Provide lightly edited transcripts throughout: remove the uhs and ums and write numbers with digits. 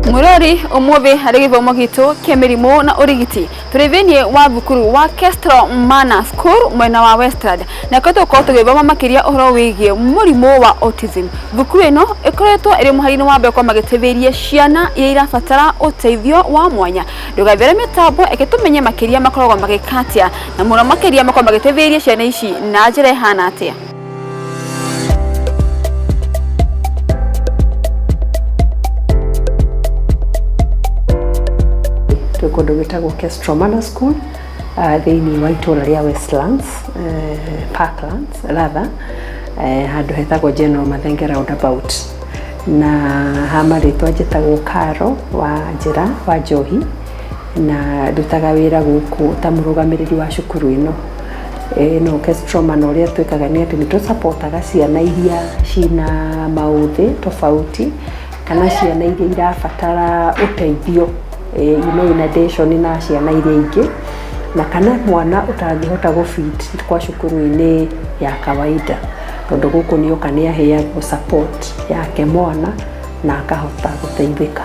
Mwĩrori, ũmũthĩ harĩ gĩthomo gitũ kĩa mĩrimũ na ũrigiti tũrĩ thĩinĩ wa thukuru wa Kestrel Manor School mwena wa Westland, na kũrĩa tũgũkorwo tũgĩthoma makĩria ũhoro wĩgiĩ mũrimũ wa autism. Thukuru ĩno ĩkoretwo ĩrĩ mũhari-inĩ wa mbere gũkorwo magĩteithĩrĩria ciana iria irabatara ũteithio wa mwanya. Ndũgathere mĩtambo, eke tũmenye makĩria makoragwo magĩka atĩa na mũno makĩria makoragwo magĩteithĩrĩria ciana ici na njĩra ĩhana atĩa. Twĩ kũndũ gwĩtagwo Kestrel Manor School thĩinĩ wa itũra rĩa Westlands, Parklands rather, handũ hetagwo General Mathenge roundabout. Na ha marĩtwa njĩtagwo Caro wa Njĩra wa Njohi, na ndutaga wĩra gũkũ ta mũrũgamĩrĩri wa cukuru ĩno. Ĩno Kestrel Manor ũrĩa twĩkaga nĩ atĩ nĩ tũcapotaga ciana iria ciĩna maũthĩ tofauti, kana ciana iria irabatara ũteithio in addition na ciana iria ingĩ, na kana mwana ũtangĩhota gũ fit kwa cukuru-inĩ ya kawaida, tondũ gũkũ nĩ oka nĩ aheagwo support yake mwana na akahota gũteithĩka.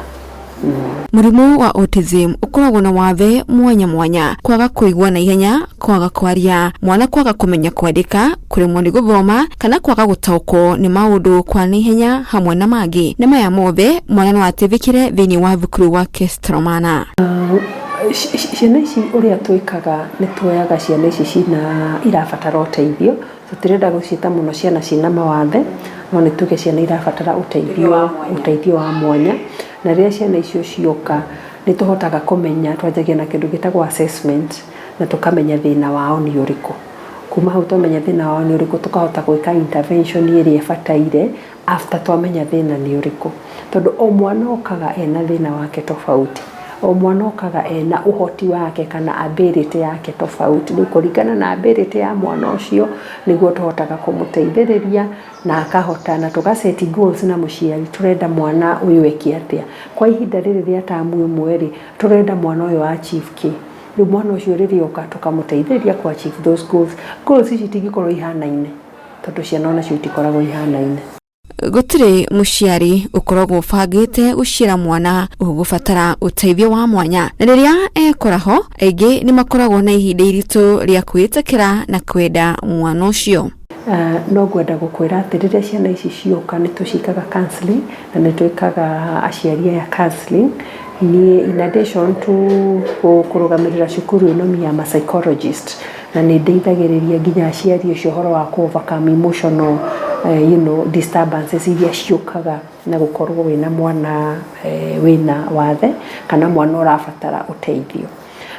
Mũrimũ wa autism ũkoragwo na wathe mwanya mwanya, kwaga kũigua na ihenya, kwaga kwaria, mwana kwaga kũmenya kwandĩka, kũremwo nĩ gũthoma, kana kwaga gũtaũkwo nĩ maũndũ kwa naihenya hamwe na mangĩ. Na maya mothe mwana no ateithĩkĩre thĩinĩ wa thukuru wa Kestrel Manor. Ciana ici ũrĩa twĩkaga nĩ tuoyaga ciana ici cina irabatara ũteithio, tũtirenda gũciĩta mũno ciana ciĩna mawathe, no nĩ tuge ciana irabatara ũteithio, ũteithio wa mwanya. Na rĩrĩa ciana icio cioka nĩ tũhotaga kũmenya, twanjagia na kĩndũ gĩtagwo assessment na tũkamenya thĩna wao nĩ ũrĩkũ. Kuma hau twamenya thĩna wao nĩ ũrĩkũ tũkahota gwĩka intervention ĩrĩa ĩbataire after twamenya thĩna nĩ ũrĩkũ. Tondũ o mwana okaga ena thĩna wake tofauti, o mwana okaga ena ũhoti wake kana ability yake tofauti. Rĩu kũringana na ability ya mwana ũcio nĩguo tũhotaga kũmũteithĩrĩria na akahota, na tũga set goals na mũciari, tũrenda mwana ũyũ eke atĩa. Kwa ihinda rĩrĩ rĩa term ĩmwe rĩ, tũrenda mwana ũyũ a achieve kĩ. Rĩu mwana ũcio rĩrĩa oka tũkamũteithĩrĩria kũ achieve those goals. Goals ici itingĩkorwo ihanaine tondũ ciana onacio itikoragwo ihanaine. Gũtirĩ mũciari ũkoragwo ũbangĩte gũciara mwana ũgũbatara ũteithio wa mwanya, na rĩrĩa ekora ho, aingĩ nĩ makoragwo na ihinda iritũ rĩa kwĩĩtĩkĩra na kwenda mwana ũcio. No ngwenda gũkwĩra atĩ rĩrĩa ciana ici cioka nĩ tũciĩkaga counseling na nĩ twĩkaga aciari aya counseling. Niĩ in addition to kũrũgamĩrĩra cukuru ĩno, me am a psychologist na nĩ ndeithagĩrĩria nginya aciari acio ũhoro wa kũ overcome emotional disturbances iria ciũkaga na gũkorwo wĩna mwana wĩna wathe kana mwana ũrabatara ũteithio.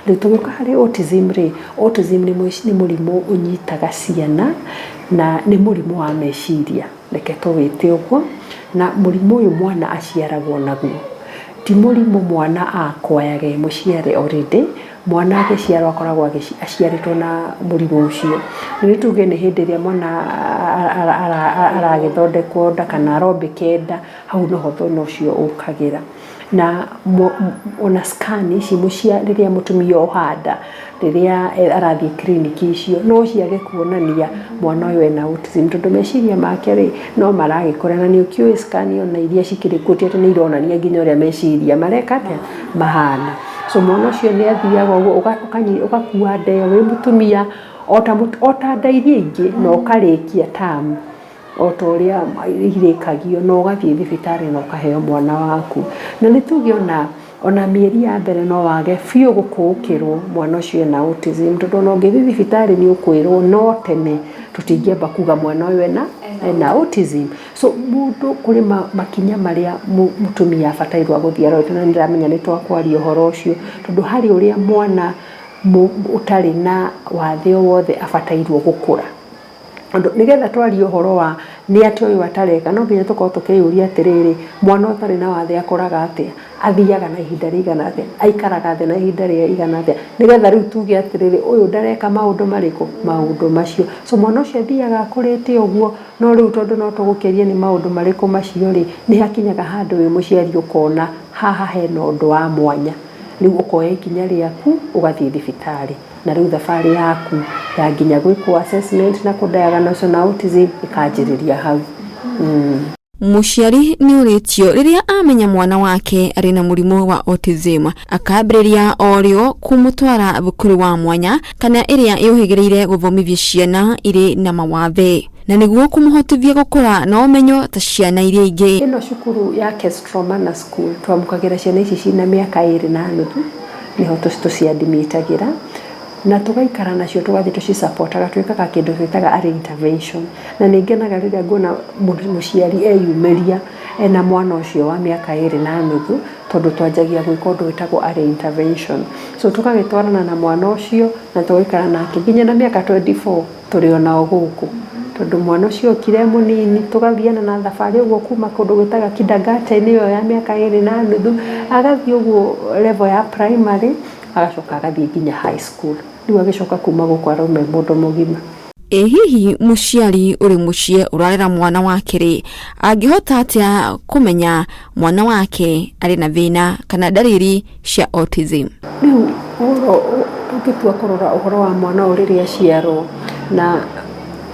Rĩu tũgĩũka harĩ autism rĩ, autism nĩ mũrimũ ũnyitaga ciana na nĩ mũrimũ wa meciria, reke tũwĩte ũguo. Na mũrimũ ũyũ mwana aciaragwo naguo, ti mũrimũ mwana akwayaga e mũciare already. Mwana agĩciarwo akoragwo aciarĩtwo na mũrimũ ũcio. Nĩ tuge nĩ hĩndĩ ĩrĩa mwana aragĩthondekwo nda kana arombĩke nda, hau noho thĩna ũcio ũkagĩra. Na ona scan ici rĩrĩa mũtumia oha nda, rĩrĩa arathiĩ kiriniki icio, no ciage kuonania mwana ũyũ ena autism, tondũ meciria make rĩ, no maragĩkũra. Na nĩ ũkĩũĩ scan ona iria cikĩrĩ kuo ti atĩ nĩ ironania nginya ũrĩa meciria mareka atĩa, mahana. So mwana ũcio nĩ athiaga ũguo ũgakua nda ĩyo wĩ mũtumia ota nda iria ingĩ na ũkarĩkia term o ta ũrĩa irĩkagio, na ũgathiĩ thibitarĩ na ũkaheo mwana waku. Na nĩ tuge ona mĩeri ya mbere no wage biũ gũkũũkĩrwo mwana ũcio ena autism, tondũ ona ũngĩthiĩ thibitarĩ nĩ ũkwĩrwo no tene tũtingĩamba kuga mwana ũyũ ena autism. So mũndũ kũrĩ makinya marĩa mũtumia abatairwo gũthiĩ arorete, na nĩ ndĩramenya nĩ twakwaria ũhoro ũcio, tondũ harĩ ũrĩa mwana ũtarĩ na wathe o wothe abatairwo gũkũra. Tondũ nĩgetha twarie ũhoro wa nĩ atĩa ũyũ atareka, no nginya tũkorwo tũkĩyũria atĩrĩrĩ, mwana ũtarĩ na wathe akũraga atĩa? Athiaga na ihinda rĩigana atĩa? Aikaraga thĩ na ihinda rĩigana atĩa? Nĩgetha rĩu tuge atĩrĩrĩ, ũyũ ndareka maũndũ marĩkũ? Maũndũ macio. So mwana ũcio athiaga akũrĩte ũguo, no rĩu tondũ no tũgũkĩaria nĩ maũndũ marĩkũ macio rĩ, nĩ hakinyaga handũ wĩ mũciari ũkona haha hena ũndũ wa mwanya. Rĩu ũkoya ikinya rĩaku ũgathiĩ thibitarĩ. Na rĩu thabarĩ yaku ya nginya gwĩkwo assessment na kũ diagnose na autism ĩkanjĩrĩria hau. Mũciari nĩ ũrĩtio rĩrĩa amenya mwana wake arĩ na mũrimũ wa autism akambĩrĩria o rĩo kũmũtwara thukuru wa mwanya kana ĩrĩa yũhĩgĩrĩire gũthomithia ciana irĩ na mawathe na nĩguo kũmũhotithia gũkũra na ũmenyo ta ciana iria ingĩ. Ĩno cukuru ya Kestrel Manor School twamũkagĩra ciana ici ciĩna mĩaka 2.5, nĩho tũciadmitagĩra na tũgaikara nacio, tũgathiĩ tũcisupportaga, twĩkaga kĩndũ twĩtaga early intervention. Na nĩ ngenaga rĩrĩa nguona mũciari eyumĩria ena mwana ũcio wa mĩaka 2.5, tondũ twanjagia gwĩka ũndũ wĩtagwo early intervention. So tũgagĩtwarana na mwana ũcio na tũgaikara nake nginya na mĩaka 24, tũrĩ o nao gũkũ, tondũ mwana ũcio okire e mũnini, tũgathiana na thabarĩ ũguo kuma kũndũ gwĩtaga kindergarten ĩyo ya mĩaka 2.5, agathiĩ ũguo level ya primary, agacoka agathiĩ nginya high school, rĩu agĩcoka kuma gũkũ arauma e mũndũ mũgima. Ĩ hihi mũciari ũrĩ mũciĩ ũrarera mwana wake rĩ, angĩhota atĩa kũmenya mwana wake arĩ na thĩna kana ndariri cia autism? Rĩu ũhoro ũngĩtua kũrora ũhoro wa mwana ũyũ rĩrĩa aciarwo, na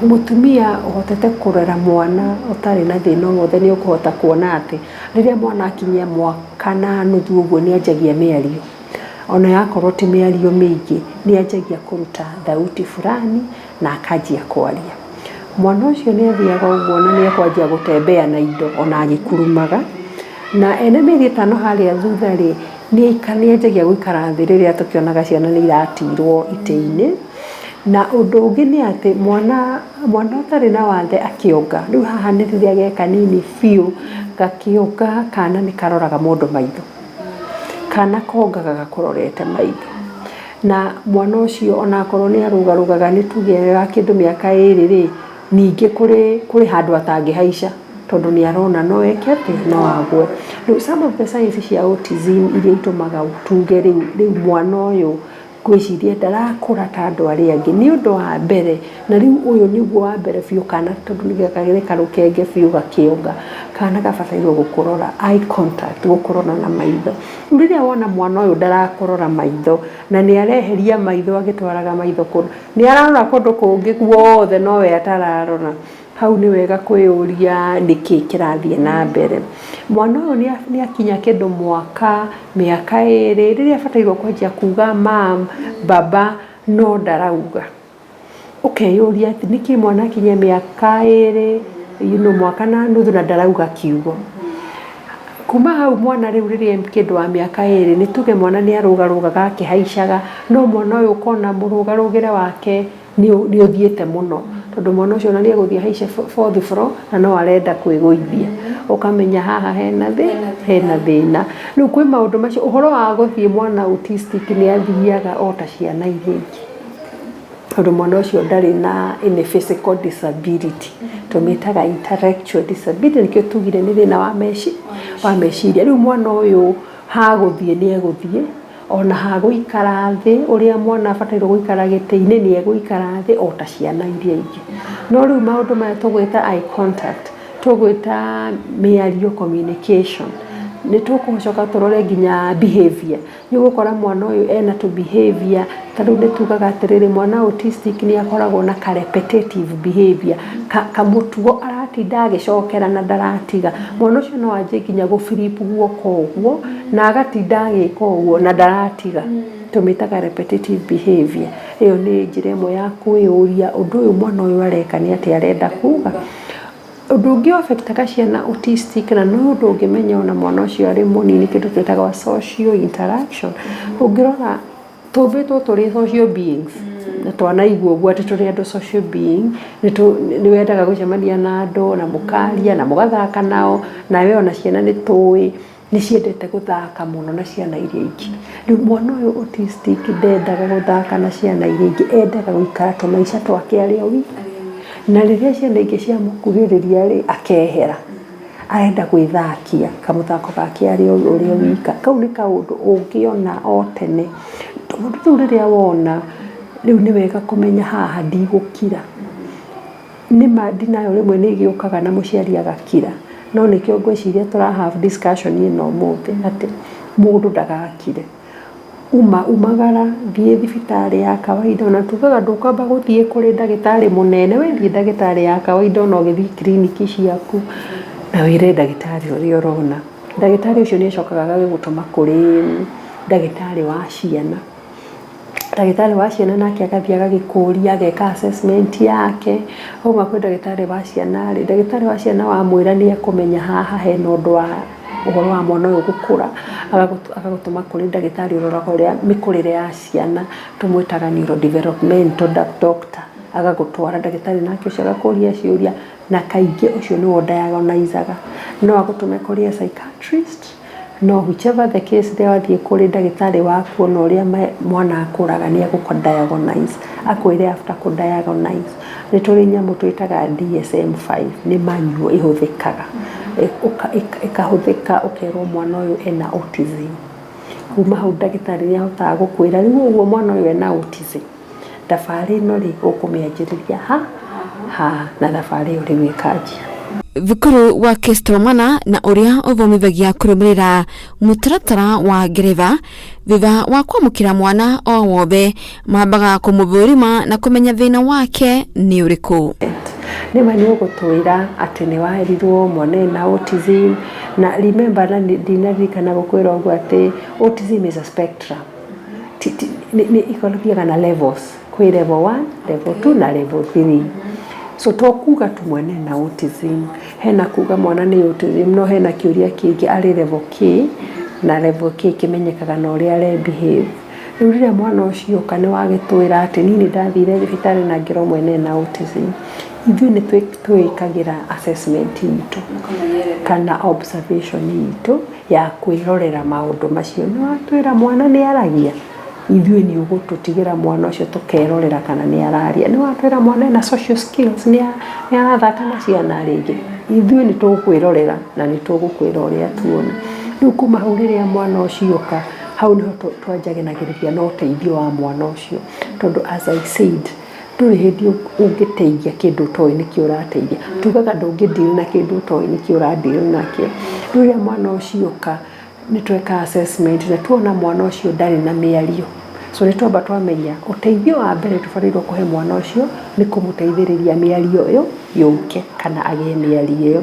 mũtumia ũhotete kũrera mwana ũtarĩ na thĩna o wothe, nĩ ũkũhota kuona atĩ rĩrĩa mwana akinyia mwaka na nuthu ũguo, nĩ anjagia mĩario. Ona yakorwo ti mĩario mĩingĩ, nĩ anjagia kũruta thauti fulani na akanjia kwaria. Mwana ũcio nĩ athiaga ũguo na nĩ ekwanjia gũtembea na indo ona agĩkurumaga. Na ena mĩeri 5 harĩa thutha rĩ, nĩ anjagia gũikara thĩ, rĩrĩa tũkĩonaga ciana nĩ iratirwo itĩ-inĩ. Na ũndũ ũngĩ nĩ atĩ mwana ũtarĩ na wathe akĩonga, rĩu haha nĩ rĩrĩa ge kanini biũ, gakĩonga kana nĩ karoraga mũndũ maitho, kana kongaga gakũrorete maitho. Na mwana ũcio onakorwo nĩ arũgarũgaga, nĩ tuge wa kĩndũ mĩaka 2 rĩ, ningĩ kũrĩ handũ atangĩhaica, tondũ nĩ arona no eke atĩ no agwe. Rĩu some of the signs cia autism iria itũmaga tuge rĩu mwana ũyũ ngwĩciria ndarakũra ta andũ arĩa angĩ, nĩ ũndũ wa mbere, na rĩu ũyũ nĩguo wa mbere biũ, kana tondũ nĩ karũkenge biũ gakĩonga, kana gabatairwo gũkũrora, eye contact, gũkũrora na maitho. Rĩu rĩrĩa wona mwana ũyũ ndarakũrora maitho na nĩ areheria maitho, agĩtwaraga maitho kũndũ, nĩ ararora kũndũ kũngĩ guothe no we atararora, hau nĩ wega kwĩyũria nĩkĩ kĩrathiĩ na mbere. Mwana ũyũ nĩ akinya kĩndũ mwaka, mĩaka 2, rĩrĩa abatairwo kwanjia kuga mam, baba, no ndarauga. Ũkeyũria atĩ nĩkĩ mwana akinyia mĩaka 2, mwaka na nuthu na ndarauga kiugo. Kuma hau mwana rĩu rĩrĩa kĩndũ wa mĩaka 2, nĩ tuge mwana nĩ arũgarũgaga akĩhaicaga, no mwana ũyũ ũkona mũrũgarũgĩre wake nĩ ũthiĩte mũno, tondũ mwana ũcio ona nĩ egũthiĩ ahaice fourth floor na no arenda kwĩgũithia, ũkamenya haha hena thĩna. Rĩu kwĩ maũndũ macio. Ũhoro wa gũthiĩ, mwana autistic nĩ athiaga o ta ciana iria ingĩ, tondũ mwana ũcio ndarĩ na any physical disability, tũmĩtaga intellectual disability, nĩkĩo tugire nĩ thĩna wa meciria. Rĩu mwana ũyũ hagũthiĩ nĩ egũthiĩ, ona hagũikara thĩ, ũrĩa mwana abatairwo gũikara gĩtĩ-inĩ, nĩ egũikara thĩ o ta ciana iria ingĩ. No rĩu maũndũ maya tũgwĩta eye contact, tũgwĩta mĩario, communication, nĩ tũgũcoka tũrore nginya behavior. Nĩ ũgũkora mwana ũyũ ena tũ behavior. Ta rĩu nĩ tugaga atĩrĩrĩ, mwana autistic nĩ akoragwo na ka repetitive behavior, kamũtugo aratinda agĩcokera na ndaratiga. Mwana ũcio no anjie nginya gũ flip guoko ũguo na agatinda agĩka ũguo na ndaratiga, tũmĩtaga repetitive behavior. Ĩyo nĩ njĩra ĩmwe ya kwĩyũria ũndũ ũyũ mwana ũyũ areka nĩ atĩa arenda kuga. Ũndũ ũngĩ affectaga ciana autistic, na no ũndũ ũngĩmenya ona mwana ũcio arĩ mũnini, kĩndũ twĩtaga social interaction. Ũngĩrora, tũmbĩtwo tũrĩ social beings, na twanaigua ũguo atĩ tũrĩ andũ social being, nĩ wendaga gũcemania na andũ na mũkaria na mũgathaka nao. Nawe ona ciana nĩ tũĩ nĩ ciendete gũthaka mũno na ciana iria ingĩ. Rĩu mwana ũyũ autistic ndendaga gũthaka na ciana iria ingĩ, endaga gũikara tũmaica twake arĩ o wiki, na rĩrĩa ciana ingĩ ciamũkuhĩrĩria rĩ, akehera, arenda gwĩthakia kamũthako gake arĩ ũrĩa wika. Kau nĩ kaũndũ ũngĩona o tene. Tondũ rĩu rĩrĩa wona rĩu, nĩ wega kũmenya haha ndigũkira. Nĩma ndinayo rĩmwe nĩ ĩgĩũkaga na mũciari agakira, no nĩkĩo ngwĩciria tũra have discussion ĩno ũmũthĩ, atĩ mũndũ ndagakire. Uma umagara, thiĩ thibitarĩ ya kawaida. Ona tugaga ndũkwamba gũthiĩ kũrĩ ndagĩtarĩ mũnene, we thiĩ ndagĩtarĩ ya kawaida, ona ũgĩthiĩ kiriniki ciaku. Na wĩre ndagĩtarĩ ũrĩa ũrona. Ndagĩtarĩ ũcio nĩ acokaga agagĩgũtũma kũrĩ ndagĩtarĩ wa ciana. Ndagĩtarĩ wa ciana nake agathiĩ agagĩkũria ageka assessment yake. Wauma kwĩ ndagĩtarĩ wa ciana rĩ, ndagĩtarĩ wa ciana wamwĩra nĩ ekũmenya haha hena ũndũ wa ũhoro wa mwana ũyũ gũkũra, agagũtũma kũrĩ ndagĩtarĩ ũroraga ũrĩa mĩkũrĩre ya ciana, tũmwĩtaga neurodevelopmental doctor. Agagũtwara ndagĩtarĩ nake ũcio agakũria ciũria, na kaingĩ ũcio nĩwe ũdiagnose-aga. No agũtũme kũrĩ a psychiatrist, no whichever the case, rĩrĩa wathiĩ kũrĩ ndagĩtarĩ wa kuona ũrĩa mwana akũraga, nĩ egũkũ-diagnose, akwĩre after kũ-diagnose, nĩ tũrĩ nyamũ twĩtaga DSM-5, nĩ manual ĩhũthĩkaga, ĩkahũthĩka ũkerwo mwana ũyũ ena autism. Kuma hau ndagĩtarĩ nĩ ahotaga gũkwĩra rĩu ũguo mwana ũyũ ena autism, thabarĩ ĩno rĩ, ũkũmĩanjĩrĩria ha haha na thabarĩ ĩyo rĩu ĩkanjia. Thukuru wa Kestromana na ũrĩa ũthomithagia kũrũmĩrĩra mũtaratara wa ngeretha, thutha wa kwamũkĩra mwana o wothe mambaga kũmũthũrima na kũmenya thĩna wake nĩ ũrĩkũ. Nĩma nĩ ũgũtwĩra atĩ nĩ werirwo mwana ena autism, na remember, na ndinaririkana gũkwĩra ũguo atĩ autism is a spectrum. Nĩ ĩkoragwo na levels, kwĩ level 1, level 2 na level 3. So to kuga tu mwana ena autism, hena kuga mwana nĩ autism, no hena kĩũria kĩngĩ, arĩ level K? Na level K kĩmenyekaga na ũrĩa are behave. Rĩu rĩrĩa mwana ũcio oka, nĩ wagĩtwĩra atĩ niĩ nĩ ndathire thibitarĩ na ngĩrwo mwene ena autism, ithuĩ nĩ twĩkagĩra assessment itũ kana observation itũ ya kwĩrorera maũndũ macio. Nĩ watwĩra mwana nĩ aragia, ithuĩ nĩ ũgũtũtigĩra mwana ũcio tũkerorera kana nĩ araria. Nĩ watwĩra mwana ena social skills, nĩ arathaka na ciana rĩngĩ, ithuĩ nĩ tũkwĩrorera na nĩ tũgũkwĩra ũrĩa tuona. Rĩu kuma hau, rĩrĩa mwana ũcio oka, hau nĩho twanjagĩrĩria na ũteithio wa mwana ũcio, tondũ as I said, ndũrĩ hĩndĩ ũngĩteithia kĩndũ ũtoĩ nĩkĩ ũrateithia. Tugaga ndũngĩ deal na kĩndũ ũtoĩ nĩkĩ ũra deal nakĩo. Rĩu rĩrĩa mwana ũcio oka, nĩ tweka assessment na tuona mwana ũcio ndarĩ na mĩario, so nĩ twamba twamenya ũteithio wa mbere tũbatairwo kũhe mwana ũcio nĩ kũmũteithĩrĩria mĩario ĩyo yũke kana agĩe mĩario ĩyo.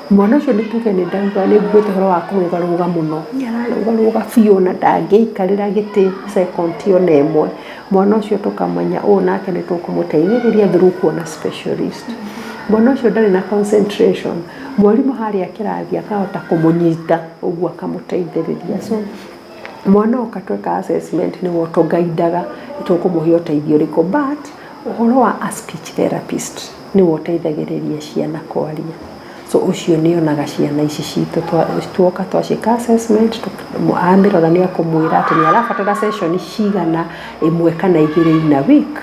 Mwana ũcio, nĩ tuge nĩ ndauga nĩ nguĩte ũhoro wa kũrũgarũga mũno, nĩ ararũgarũga biũ na ndangĩikarĩra gĩtĩ second ona ĩmwe. Mwana ũcio tũkamenya ũũ nake nĩ tũkũmũteithĩrĩria through kuona specialist. Mwana ũcio ndarĩ na concentration, mwarimũ harĩa kĩrathi akahota kũmũnyita ũguo akamũteithĩrĩria. So mwana oka, tweka assessment, nĩwe ũtũgaidaga tũkũmũhe ũteithio ũrĩkũ. But ũhoro wa a speech therapist nĩwe ũteithagĩrĩria ciana kwaria, so ũcio nĩ onaga ciana ici citũ tuoka twaciĩka assessment, amĩrora nĩ akũmwĩra atĩ nĩ arabatara session cigana, ĩmwe kana igĩrĩ in a week.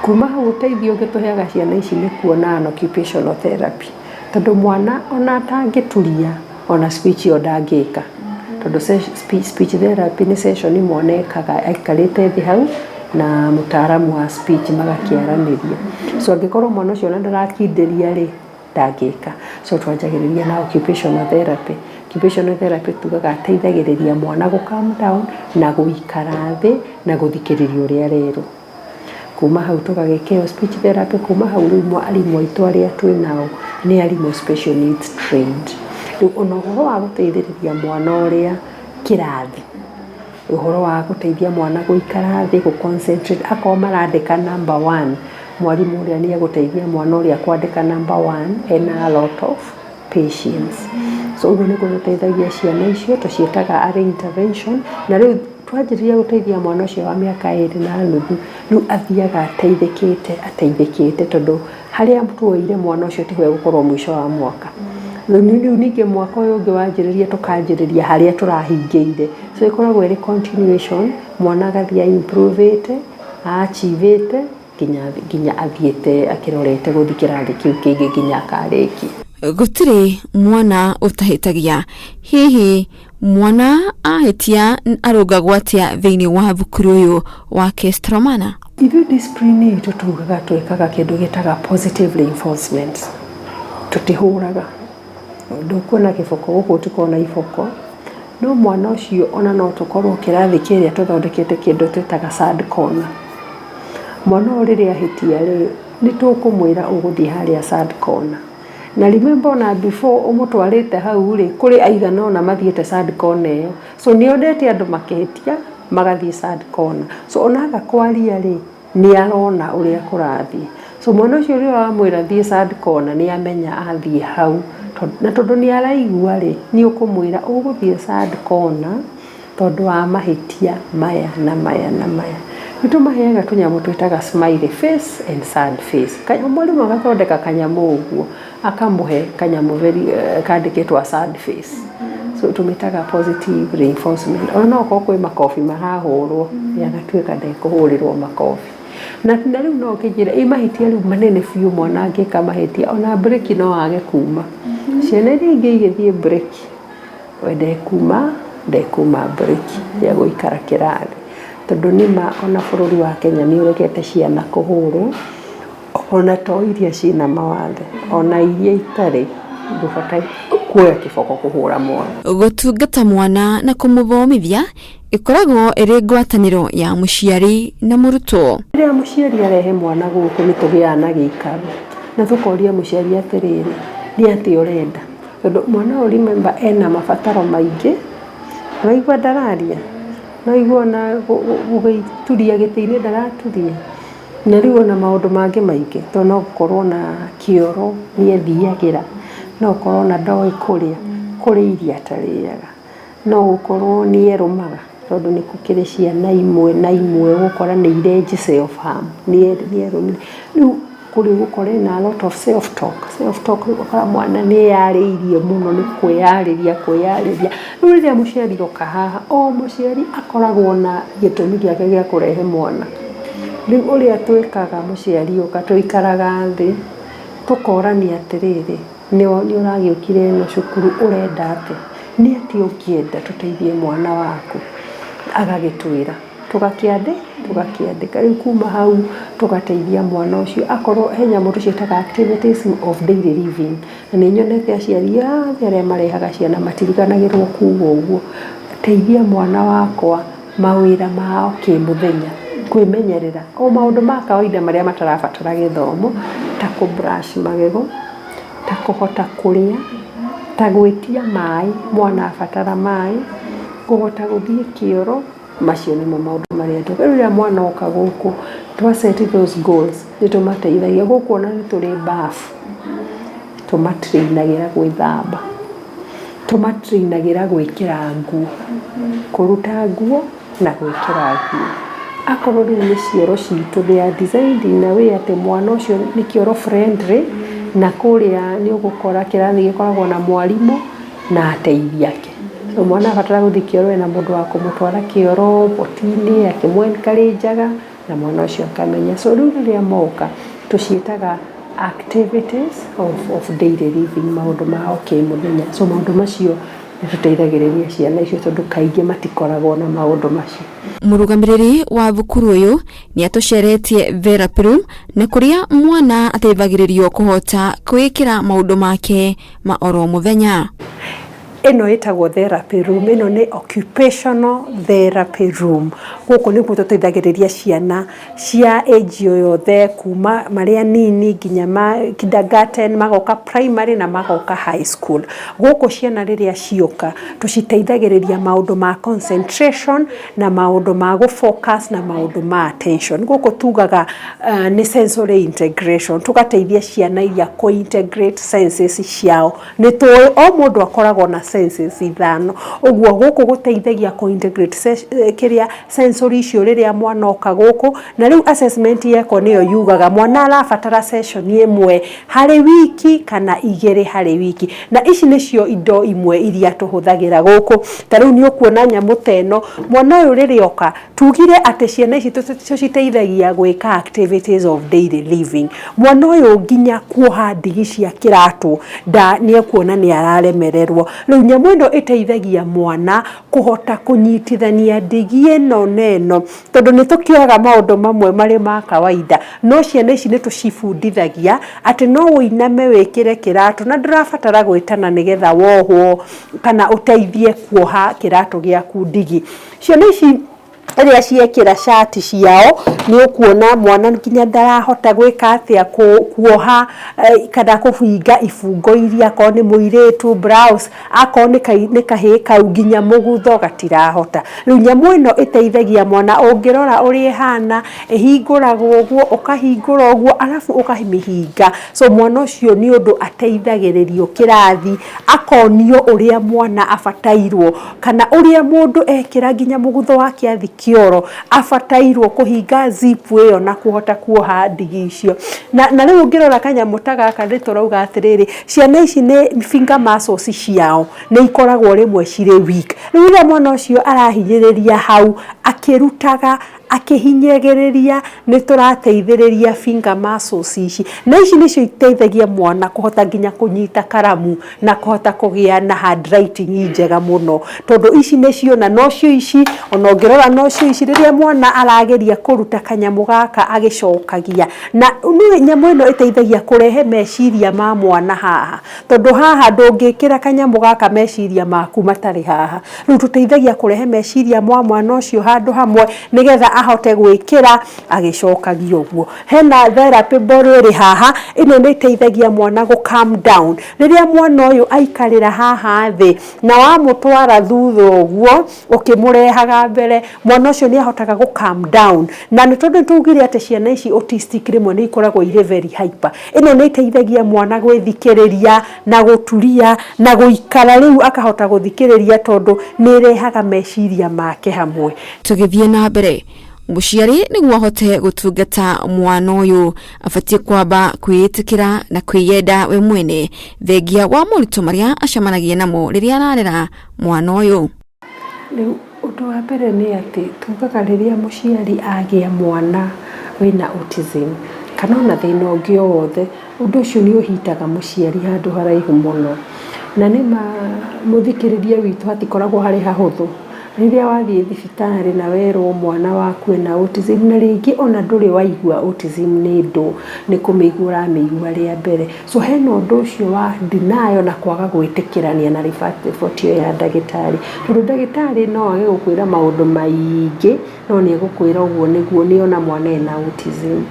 Kuma hau, ũteithio ũngĩ tũheaga ciana ici nĩ kuona an occupational therapy, tondũ mwana ona atangĩturia ona speech ĩyo ndangĩka, tondũ speech therapy nĩ session mwana ekaga aikarĩte thĩ hau na mũtaaramu wa speech magakĩaranĩria. So angĩkorwo mwana ũcio ona ndarakindĩria rĩ, ndangĩka. So twanjagĩrĩria na occupational therapy. Occupational therapy tugaga ateithagĩrĩria mwana gũ calm down na gũikara thĩ na gũthikĩrĩria ũrĩa arerwo. Kuma hau tũgagĩkĩo speech therapy. Kuma hau rĩu arimũ aitũ arĩa twĩ nao nĩ arimũ special needs trained. Rĩu ona ũhoro wa gũteithĩrĩria mwana ũrĩa kĩrathi, ũhoro wa gũteithia mwana gũikara thĩ, gũ concentrate, akorwo marandĩka number one, mwarimũ ũrĩa nĩ egũteithia mwana ũrĩa kwandĩka number one ena a lot of patience. So ũguo nĩguo tũteithagia ciana icio, tũciĩtaga early intervention. Na rĩu twanjĩrĩria gũteithia mwana ũcio wa mĩaka 2.5, rĩu athiaga ateithĩkĩte, ateithĩkĩte, tondũ harĩa tuoire mwana ũcio tiho egũkorwo mũico wa mwaka. Rĩu ningĩ mwaka ũyũ ũngĩ wanjĩrĩria, tũkanjĩrĩria harĩa tũrahingĩire. So ĩkoragwo ĩrĩ continuation, mwana agathiĩ improve-ĩte, achieve-ĩte nginya athiĩte akĩrorete gũthiĩ kĩrathi kĩu kĩngĩ nginya akarĩkia. Gũtirĩ mwana ũtahĩtagia. Hihi mwana ahĩtia arũngagwo atĩa thĩinĩ wa thukuru ũyũ wa Kestromana? Ithuĩ discipline itũ tugaga twĩkaga kĩndũ gĩtaga positive reinforcement. Tũtihũraga, ndũkuona kĩboko gũkũ, tũkona iboko, no mwana ũcio ona no tũkorwo kĩrathi kĩrĩa tũthondekete kĩndũ twĩtaga sad corner. Mwana ũyũ rĩrĩa ahĩtia rĩ, nĩ tũkũmwĩra ũgũthiĩ harĩa sad corner. Na remember, ona before ũmũtwarĩte hau rĩ, kũrĩ aigana ũna mathiĩte sad corner ĩyo, so nĩ onete andũ makĩhĩtia magathiĩ sad corner. So ona aga kwaria rĩ, nĩ arona ũrĩa kũrathiĩ. So mwana ũcio rĩrĩa wamwĩra thiĩ sad corner, nĩ amenya athiĩ hau, na tondũ nĩ araigua rĩ, nĩ ũkũmwĩra ũgũthiĩ sad corner tondũ wa mahĩtia maya na maya na maya. Nĩ tũmaheaga tũnyamũ twĩtaga smiley face and sad face. Mwarimũ agathondeka kanyamũ ũguo, akamũhe kanyamũ very kandĩkĩtwo a sad face. So tũmĩtaga positive reinforcement. Ona no okorwo kwĩ makobi marahũrwo, ye agatuĩka ndekũhũrĩrwo makobi. Na rĩu no ũkĩnjĩre ĩ mahĩtia rĩu manene biũ, mwana angĩka mahĩtia ona break no age kuma. Ciana iria ingĩ igĩthiĩ break, we ndekuma break, egũikara kĩrathi, tondũ nĩma ona bũrũri wa Kenya nĩ ũregete ciana kũhũrwo, ona to iria ciĩna mawathe, ona iria itarĩ, ndũbataire kuoya kĩboko kũhũra mwana. Gũtungata mwana na kũmũthomithia ĩkoragwo ĩrĩ ngwatanĩro ya mũciari na mũrutwo. Rĩrĩa mũciari arehe mwana gũkũ, nĩ tũgĩaga na gĩikaro na tũkoria mũciari atĩrĩrĩ, nĩ atĩa ũrenda? Tondũ mwana ũyũ, remember, ena mabataro maingĩ. Ũraigua ndararia, no igua ona gũgĩturia gĩtĩ-inĩ ndaraturia, na rĩu ona maũndũ mangĩ maingĩ, tondũ no gũkorwo na kĩoro nĩ ethiagĩra, no gũkorwo na ndoĩ kũrĩa, kũrĩ irio atarĩaga, no gũkorwo nĩ erũmaga, tondũ nĩ gũkĩrĩ ciana imwe na imwe ũgũkora nĩ irenji self harm, nĩ erũmire. Rĩu kũrĩ ũgũkora ena a lot of self talk. Self talk, rĩu ũgakora mwana nĩ eyarĩirie mũno, nĩ kwĩyarĩria kwĩyarĩria. Rĩu rĩrĩa mũciari oka haha, o mũciari akoragwo na gĩtũmi gĩake gĩa kũrehe mwana. Rĩu ũrĩa twĩkaga, mũciari oka, tũikaraga thĩ tũkorania atĩrĩrĩ, nĩ ũragĩũkire ĩno cukuru ũrenda atĩa? Nĩ atĩa ũngĩenda tũteithie mwana waku? Agagĩtwĩra, tũgakĩandĩka. Rĩu kuma hau tũgateithia mwana ũcio, akorwo he nyamũ tũciĩtaga activities of daily living. Na nĩ nyonete aciari othe arĩa marehaga ciana matiriganagĩrwo kuga ũguo, teithia mwana wakwa mawĩra mao kĩmũthenya, kwĩmenyerera o maũndũ ma kawaida marĩa matarabatara gĩthomo, ta kũ brush magego, ta kũhota kũrĩa, ta gwĩtia maĩ mwana abatara maĩ, kũhota gũthiĩ kĩoro. Macio nĩmo maũndũ marĩa rĩu rĩrĩa mwana oka gũkũ twa set those goals, nĩ tũmateithagia. Gũkũ ona nĩ tũrĩ bafu, tũmatrainagĩra gwĩthamba, tũmatrainagĩra gwĩkĩra nguo, kũruta nguo na gwĩkĩra nguo. Akorwo rĩu nĩ cioro citũ, they are designed in a way atĩ mwana ũcio nĩ kĩoro friendly. Na kũrĩa nĩ ũgũkora kĩrathi gĩkoragwo na mwarimũ na ateithia ake. So mwana abatara gũthiĩ kĩoro, ena mũndũ wa kũmũtwara kĩoro poti-inĩ akĩmũ encourage na mwana ũcio akamenya. So rĩu rĩrĩa moka, tũciĩtaga activities of daily living, maũndũ ma o kĩmũthenya. So maũndũ macio nĩ tũteithagĩrĩria ciana icio, tondũ kaingĩ matikoragwo na maũndũ macio. Mũrũgamĩrĩri wa thukuru ũyũ nĩ atũceretie therapy room, na kũrĩa mwana ateithagĩrĩrio kũhota kwĩĩkĩra maũndũ make ma oro mũthenya. Ĩno ĩtagwo therapy room. Ĩno nĩ occupational therapy room. Gũkũ nĩkuo tũteithagĩrĩria ciana cia age o yothe, kuma marĩ anini nginya ma kindergarten, magoka primary na magoka high school. Gũkũ ciana rĩrĩa cioka, tũciteithagĩrĩria maũndũ ma concentration na maũndũ ma gũ focus na maũndũ ma attention. Gũkũ tugaga nĩ sensory integration, tũgateithia ciana iria kũ integrate senses ciao. Nĩ tũĩ o mũndũ akoragwo na senses ithano, ũguo gũkũ gũteithagia kũ integrate kĩrĩa sensory icio rĩrĩa mwana oka gũkũ. Na rĩu assessment yekwo nĩyo yugaga mwana arabatara session ĩmwe harĩ wiki kana 2 harĩ wiki. Na ici nĩcio indo imwe iria tũhũthagĩra gũkũ. Ta rĩu nĩ ũkuona nyamũ ta ĩno, mwana ũyũ rĩrĩa oka, tugire atĩ ciana ici tũciteithagia gwĩka activities of daily living. Mwana ũyũ nginya kuoha ndigi cia kĩratũ nda nĩ ekuona nĩ araremererwo. Rĩu nyamũ ĩno ĩteithagia mwana kũhota kũnyitithania ndigi ĩno na ĩno, tondũ nĩ tũkĩoyaga maũndũ mamwe marĩ ma kawaida, no ciana ici nĩ tũcibundithagia atĩ no ũiname wĩkĩre kĩratũ na ndũrabatara gwĩtana nĩgetha wohwo kana ũteithie kuoha kĩratũ gĩaku ndigi. Ciana ici Rĩrĩa ciekĩra cati ciao, nĩ ũkuona mwana nginya ndarahota gwĩka atĩa, kuoha kana kũhinga ibungo iria, akorwo nĩ mũirĩtu blouse, akorwo nĩ kahĩĩ kau nginya mũgutho gatirahota. Rĩu nyamũ ĩno ĩteithagia mwana, ũngĩrora ũrĩa ĩhana, ĩhingũragwo ũguo, ũkahingũra ũguo, arabu ũkamĩhinga. So mwana ũcio nĩ ũndũ ateithagĩrĩrio kĩrathi, akonio ũrĩa mwana abatairwo kana ũrĩa mũndũ ekĩra nginya mũgutho wake athi kĩoro, abatairwo kũhinga zip ĩyo na kũhota kuoha ndigi icio. Na rĩu ũngĩrora kanyamũ ta gaka nĩ tũrauga atĩrĩrĩ, ciana ici nĩ finger muscles ciao nĩ ikoragwo rĩmwe cirĩ weak. Rĩu rĩrĩa mwana ũcio arahinyĩrĩria hau akĩrutaga, akĩhinyagĩrĩria, nĩ tũrateithĩrĩria finger muscles ici, na ici nĩcio iteithagia mwana kũhota nginya kũnyita karamu na kũhota kũgĩa na handwriting njega mũno, tondũ ici nĩcio, na nocio ici ona ũngĩrora nocio ici, rĩrĩa mwana arageria kũruta kanyamũ gaka agĩcokagia. Na nyamũ ĩno ĩteithagia kũrehe meciria ma mwana haha, tondũ haha ndũngĩkĩra kanyamũ gaka meciria maku matarĩ haha. Rĩu tũteithagia kũrehe meciria ma mwana ũcio handũ hamwe, nĩgetha ahote gwĩkĩra agĩcokagia ũguo. Hena therapy ball ĩrĩ haha, ĩno nĩ ĩteithagia mwana gũ calm down. Rĩrĩa mwana ũyũ aikarĩra haha thĩ na wamũtwara thutha ũguo ũkĩmũrehaga mbere, mwana ũcio nĩ ahotaga gũ calm down. Na nĩ tondũ tugire atĩ ciana ici autistic rĩmwe nĩ ikoragwo irĩ very hyper, ĩno nĩ ĩteithagia mwana gwĩthikĩrĩria na gũturia na gũikara, rĩu akahota gũthikĩrĩria tondũ nĩ ĩrehaga meciria make hamwe. Tũgĩthiĩ na mbere, mũciari nĩguo ahote gũtungata mwana ũyũ abatiĩ kwamba kwĩĩtĩkĩra na kwĩyenda we mwene, thengia wa moritũ marĩa acemanagia namo rĩrĩa ararera mwana ũyũ. Rĩu ũndũ wa mbere nĩ atĩ tugaga rĩrĩa mũciari agĩa mwana wĩna autism kana ona thĩna ũngĩ o wothe, ũndũ ũcio nĩ ũhitaga mũciari handũ haraihu mũno. Na nĩma mũthikĩrĩria witũ, hatikoragwo harĩ hahũthũ rĩrĩa wathiĩ thibitarĩ na werwo mwana waku ena autism, na rĩngĩ ona ndũrĩ waigua autism nĩ ndũ, nĩ kũmĩigua ũramĩigua rĩa mbere. So hena ũndũ ũcio wa denial na kwaga gwĩtĩkĩrania na riboti ĩyo ya ndagĩtarĩ, tondũ ndagĩtarĩ no age gũkwĩra maũndũ maingĩ, no nĩ egũkwĩra ũguo nĩguo nĩona mwana ena autism.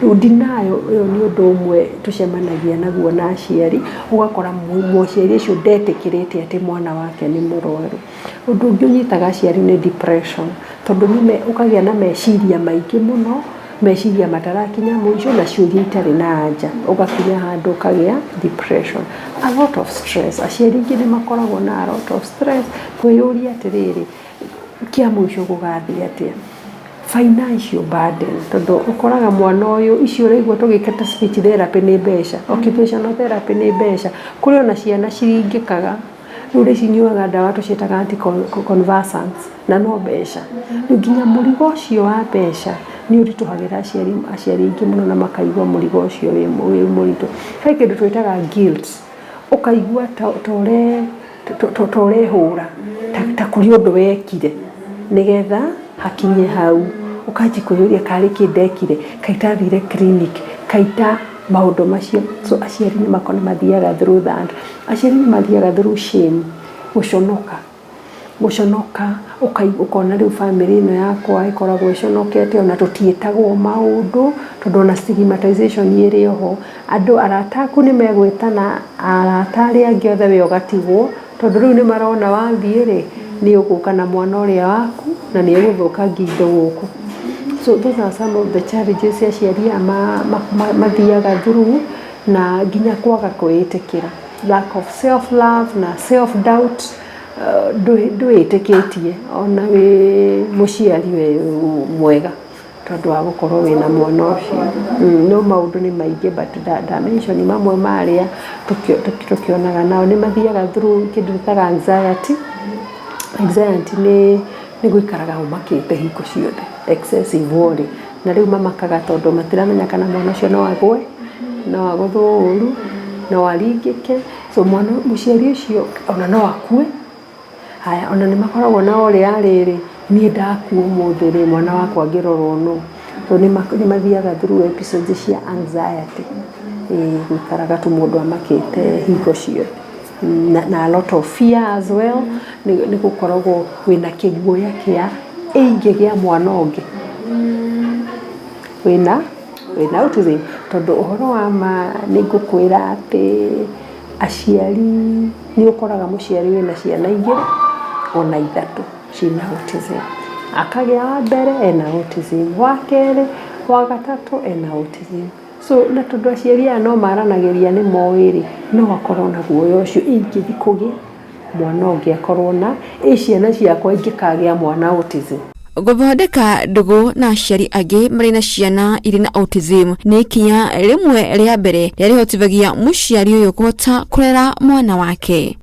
Rĩu denial ĩyo nĩ ũndũ ũmwe tũcemanagia naguo na aciari, ũgakora mũciari ũcio ndetĩkĩrĩte atĩ mwana wake nĩ mũrwaru. Ũndũ ũngĩ ũnyitaga aciari nĩ depression, tondũ nĩ ũkagĩa na meciria maingĩ mũno, meciria matarakinya mũico na ciũria itarĩ na anja, ũgakinya handũ ũkagĩa depression, a lot of stress. Aciari aingĩ nĩ makoragwo na a lot of stress, kwĩyũria atĩrĩrĩ, kĩa mũico gũgathiĩ atĩa. Financial burden, tondũ ũkoraga mwana ũyũ, icio ũraigua tũgĩka ta speech therapy nĩ mbeca, occupational therapy nĩ mbeca. Kũrĩ ona ciana ciringĩkaga, rĩu nĩ cinyuaga ndawa tũciĩtaga anticonvulsants, na no mbeca. Rĩu nginya mũrigo ũcio wa mbeca nĩ ũritũhagĩra aciari aingĩ mũno, na makaigua mũrigo ũcio wĩ mũritũ. He kĩndũ twĩtaga guilt, ũkaigua ta ũrehũra, ta kũrĩ ũndũ wekire nĩgetha hakinye hau, ũkanji kwĩyũria karĩ kĩ ndekire, kaĩ itathire clinic, kaita maũndũ macio. So aciari nĩ mathiaga through that. Aciari nĩ mathiaga through shame, gũconoka, gũconoka, ũkona rĩu bamĩrĩ ĩno yakwa ĩkoragwo ĩconokete, ona tũtiĩtagwo maũndũ, tondũ ona stigmatization ĩrĩ oho. Andũ arata aku nĩ megwĩtana, arata arĩa angĩ othe, we ũgatigwo, tondũ rĩu nĩ marona wathiĩ rĩ, nĩ ũgũka na mwana ũrĩa waku na nĩ egũthũkangia indo gũkũ. So those are some of the challenges aciari aya mathiaga through, na nginya kwaga kwĩĩtĩkĩra, lack of self love na self doubt, ndwĩtĩkĩtie ona wĩ mũciari wĩ mwega tondũ wa gũkorwo wĩna mwana ũcio. No maũndũ nĩ maingĩ, but nda mention mamwe marĩa tũkĩonaga nao. Nĩ mathiaga through kĩndũ twĩtaga anxiety. Anxiety nĩ gũikaraga ũmakĩte hingo ciothe, excessive worry, na rĩu mamakaga tondũ matiramenya kana mwana ũcio no agwe, no agũthwo ũru, no aringĩke. So mwana, mũciari ũcio ona no akue. Haya, ona nĩ makoragwo na ũrĩa rĩrĩ, niĩ ndakua ũmũthĩ rĩ, mwana wakwa angĩrorwo nũ? So nĩ mathiaga through episodes cia anxiety, ĩĩ, gũikaraga tu mũndũ amakĩte hingo ciothe, na a lot of fear as well, nĩ gũkoragwo wĩna kĩguoya kĩa Ĩ ingĩgĩa mwana ũngĩ wĩna autism? Tondũ ũhoro wa ma nĩ ngũkwĩra atĩ aciari, nĩ ũkoraga mũciari wĩna ciana igĩrĩ ona ithatũ ciĩna autism. Akagĩa wa mbere ena autism, wa kerĩ, wa gatatũ ena autism. So na tondũ aciari aya no maranagĩria, nĩ moĩ rĩ, no akorwo na guoya ũcio, ingĩthiĩ kũgĩa mwana ũngĩ akorwo na ĩ ciana ciakwa ingĩkagĩa mwana autism. Gũthondeka ndũgũ na aciari angĩ marĩ na ciana irĩ na autism nĩ ikinya rĩmwe rĩa mbere rĩrĩa rĩhotithagia mũciari ũyũ kũhota kũrera mwana wake.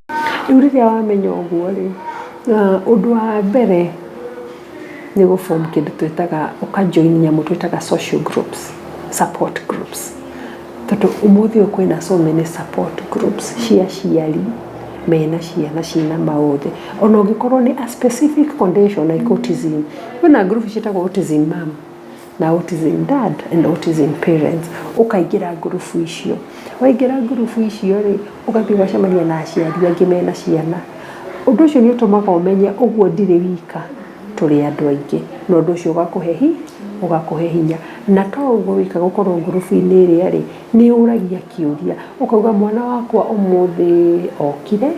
Rĩu rĩrĩa wamenya ũguo rĩ, ũndũ wa mbere nĩ gũ form kĩndũ twĩtaga, ũka join nyamũ twĩtaga social groups, support groups, tondũ ũmũthĩ ũyũ kwĩna so many support groups cia aciari mena ciana ciĩna maũthĩ, ona ũngĩkorwo nĩ a specific condition like autism. Kwĩna group ciĩtagwo autism mom na autism dad and autism parents. Ũkaingĩra ngurubu icio. Waingĩra ngurubu icio rĩ, ũgathiĩ ũgacemania na aciari angĩ mena ciana. Ũndũ ũcio nĩ ũtũmaga ũmenye ũguo ndirĩ wika, tũrĩ andũ aingĩ, na ũndũ ũcio ũgakũhe hinya. Na to ũguo wika, gũkorwo ngurubu-inĩ ĩrĩa rĩ, nĩ ũragia kĩũria, ũkauga, "Mwana wakwa ũmũthĩ okire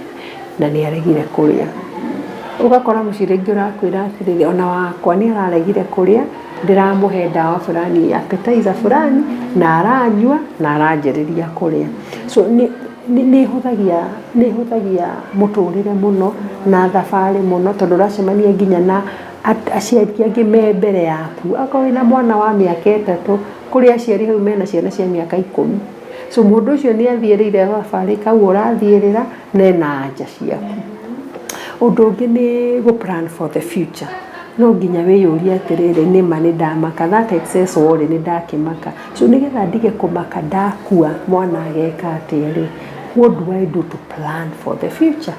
na nĩ aregire kũrĩa." Ũgakora mũciĩ rĩngĩ ũrakwĩra atĩrĩrĩ, "Ona wakwa nĩ araregire kũrĩa, ndĩramũhe ndawa fulani, appetizer fulani, na aranyua na aranjĩrĩria kũrĩa." So nĩ ĩhũthagia mũtũrĩre mũno na thabarĩ mũno, tondũ ũracemania nginya na aciari angĩ me mbere yaku. Akorwo wĩna mwana wa mĩaka 3, kũrĩ aciari hau mena ciana cia mĩaka 10. So mũndũ ũcio nĩ athiĩrĩire thabarĩ kau ũrathiĩrĩra na ena anja ciaku. Ũndũ ũngĩ nĩ gũ plan for the future. No nginya wĩyũrie atĩrĩrĩ, nĩma nĩ ndamaka, that excess worry, nĩ ndakĩmaka, so nĩgetha ndige kũmaka ndakua mwana ageka atĩa rĩ, what do I do to plan for the future?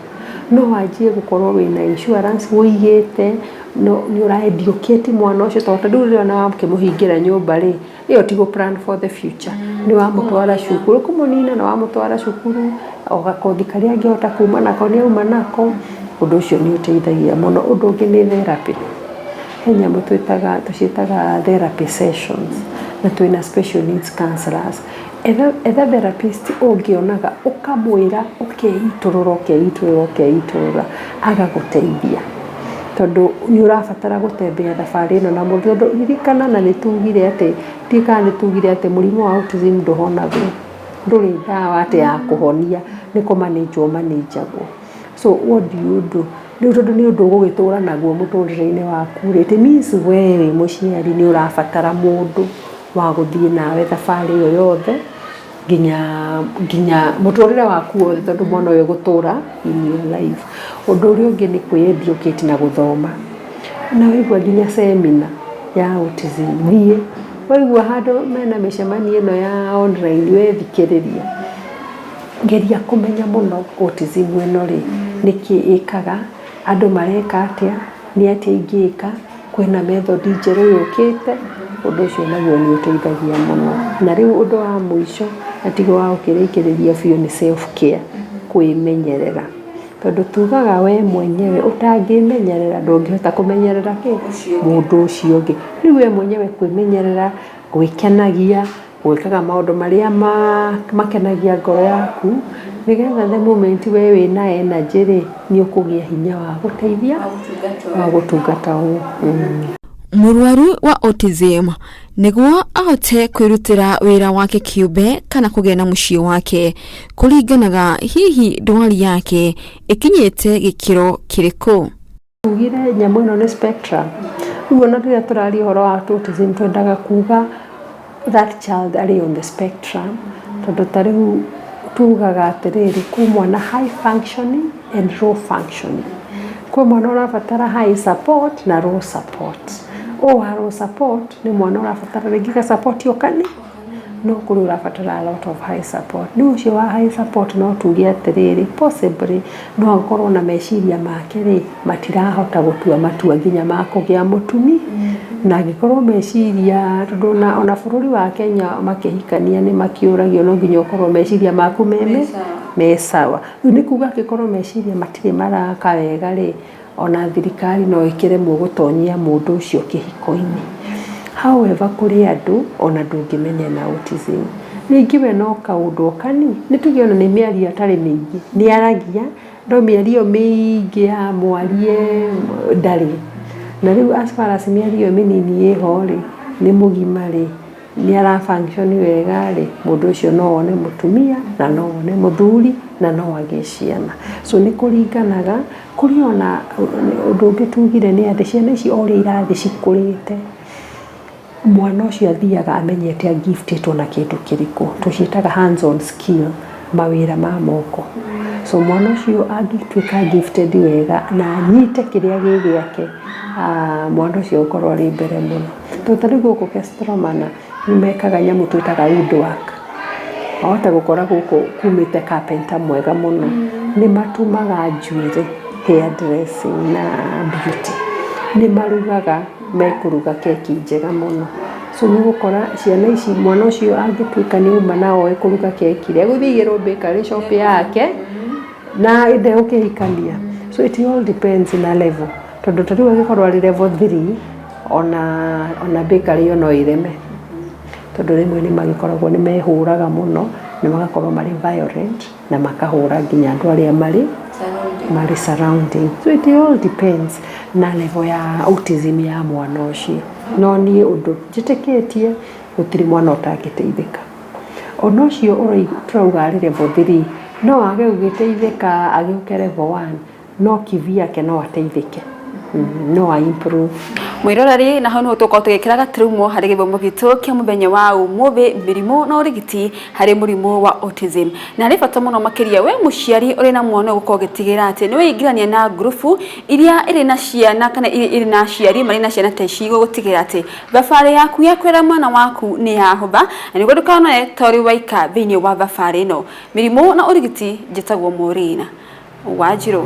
No wanjie gũkorwo wĩna insurance wũigĩte, no nĩ ũra educate mwana ũcio, tondũ rĩu rĩrĩa ona wakĩmũhingĩra nyũmba rĩ, ĩyo ti gũ plan for the future. Nĩ wamũtwara cukuru kũmũnina, na wamũtwara cukuru o gakothi karĩa angĩhota kuma nako nĩ auma nako. Ũndũ ũcio nĩ ũteithagia mũno. Ũndũ ũngĩ nĩ therapy. He nyamũ twĩtaga, tũciĩtaga therapy sessions, na twĩna special needs counselors. Etha therapist ũngĩonaga, ũkamwĩra, ũkeitũrũra, ũkeitũrũra, ũkeitũrũra, agagũteithia, tondũ nĩ ũrabatara gũtembea thabarĩ ĩno na mũndũ. Tondũ ririkana, na nĩ tugire atĩ, ndiũĩ kana nĩ tugire atĩ mũrimũ wa autism ndũhonagwo, ndũrĩ ndawa atĩ ya kũhonia, nĩ kũmanĩnjwo manĩnjagwo. So what do you do rĩu? Tondũ nĩ ũndũ ũgũgĩtũra naguo mũtũrĩre-inĩ waku rĩ, it means we wĩ mũciari nĩ ũrabatara mũndũ wa gũthiĩ nawe thabarĩ ĩyo yothe nginya mũtũrĩre waku wothe, tondũ mwana ũyũ gũtũra in your life. Ũndũ ũrĩa ũngĩ nĩ kwĩ-educate na gũthoma. Na waigua nginya seminar ya autism, thiĩ. Waigua handũ mena mĩcemanio ĩno ya online, wethikĩrĩria, geria kũmenya mũno autism ĩno rĩ, nĩkĩ ĩkaga andũ, mareka atĩa, nĩ atĩa ingĩka, kwĩna method njerũ yũkĩte. Ũndũ ũcio naguo nĩ ũteithagia mũno. Na rĩu ũndũ wa mũico, na tiguo wa gũkĩrĩkĩrĩria biũ, nĩ self care, kwĩmenyerera, tondũ tugaga we mwenyewe ũtangĩmenyerera ndũngĩhota kũmenyerera kĩ mũndũ ũcio ũngĩ. Rĩu we mwenyewe kwĩmenyerera, gwĩkenagia, gwĩkaga maũndũ marĩa makenagia ngoro yaku, nĩgetha the moment we wĩna energy rĩ, nĩ ũkũgĩa hinya wa gũteithia, wa gũtungata ũyũ. Mũrwaru wa autism nĩguo ahote kwĩrutĩra wĩra wake kĩũmbe kana kũgĩa na mũciĩ wake kũringanaga hihi ndwari yake ĩkinyĩte gĩkĩro kĩrĩkũ. Tugire nyamũ ĩno nĩ spectrum. Rĩu ona rĩrĩa tũraria ũhoro wa autism, twendaga kuga that child arĩ on the spectrum, tondũ ta rĩu tugaga atĩrĩrĩ, kwĩ mwana high functioning and low functioning, kwĩ mwana ũrabatara high support na low support. Ũyũ wa low support nĩ mwana ũrabatara rĩngĩ ga support o kani, no kũrĩ ũrabatara a lot of high support. Rĩu ũcio wa high support, no tuge atĩrĩrĩ, possibly no akorwo na meciria make rĩ, matirahota gũtua matua nginya ma kũgĩa mũtumi. Na angĩkorwo meciria, tondũ ona bũrũri wa Kenya makĩhikania nĩ makĩũragio, no nginya ũkorwo meciria maku me sawa. Rĩu nĩ kuga angĩkorwo meciria matirĩ maraka wega rĩ, Ona thirikari no ĩkĩremwo gũtonyia mũndũ ũcio kĩhiko-inĩ. However, kũrĩ andũ ona ndũngĩmenya ena autism. Rĩngĩ we no kaũndũ o kanini, nĩ tuge ona nĩ mĩario ĩtarĩ mĩingĩ, nĩ aragia no mĩario ĩyo mĩingĩ ya mwarie ndarĩ. Na rĩu as far as mĩario ĩyo mĩnini ĩho rĩ, nĩ mũgima rĩ, nĩ ara function wega rĩ, mũndũ ũcio no one mũtumia na no one mũthuri na no agĩe ciana. So nĩ kũringanaga, kũrĩ ona ũndũ ũngĩ tugire nĩ atĩ ciana ici o ũrĩa irathiĩ cikũrĩte, mwana ũcio athiaga amenyete agiftĩtwo na kĩndũ kĩrĩkũ, tũciĩtaga hands on skill, mawĩra ma moko. So mwana ũcio angĩtuĩka gifted wega na anyite kĩrĩa gĩ gĩake, mwana ũcio egũkorwo arĩ mbere mũno. Tondũ ta rĩu gũkũ Kestromana nĩ mekaga nyamũ twĩtaga woodwork. Wahota gũkora gũkũ kumĩte carpenter mwega mũno. Nĩ matumaga njuĩrĩ, hair dressing na beauty. Nĩ marugaga, mekũruga keki njega mũno. So nĩ ũgũkora ciana ici, mwana ũcio angĩtuĩka nĩ auma na oĩ kũruga keki rĩ, egũthiĩ aigĩrwo bakery shop yake na ndegũkĩhikania. So it all depends na level. Tondũ ta rĩu angĩkorwo arĩ level 3, ona bakery ĩyo no ĩreme. Tondũ rĩmwe nĩ magĩkoragwo nĩ mehũraga mũno, na magakorwo marĩ violent na makahũra nginya andũ arĩa marĩ surrounding. So it all depends na level ya autism ya mwana ũcio. No niĩ ũndũ njĩtĩkĩtie gũtirĩ mwana ũtangĩteithĩka. Ona ũcio tũrauga arĩ level 3, no age gũgĩteithĩka agĩũke level 1, no kivyake no ateithĩke. No a improve. Mwiroreri, na hau niho tũkorwo tũgĩkĩra gaturumo harĩ gĩthomo gitũ kĩa mũthenya wa ũmũthĩ, mĩrimũ na ũrigiti harĩ mũrimũ wa autism. Na harĩ bata mũno makĩria we mũciari ũrĩ na mwana gũkorwo ũgĩtigĩra atĩ nĩ wĩingĩrania na ngurubu iria ĩrĩ na ciana kana iria irĩ na aciari marĩ na ciana ta ici, gũtigĩrĩra atĩ thabarĩ yaku ya kwĩra mwana waku nĩ yahũtha na nĩguo ndũkanone ta ũrĩ waika thĩinĩ wa thabarĩ ĩno. Mĩrimũ na ũrigiti, njĩtagwo Maureen Wanjiru.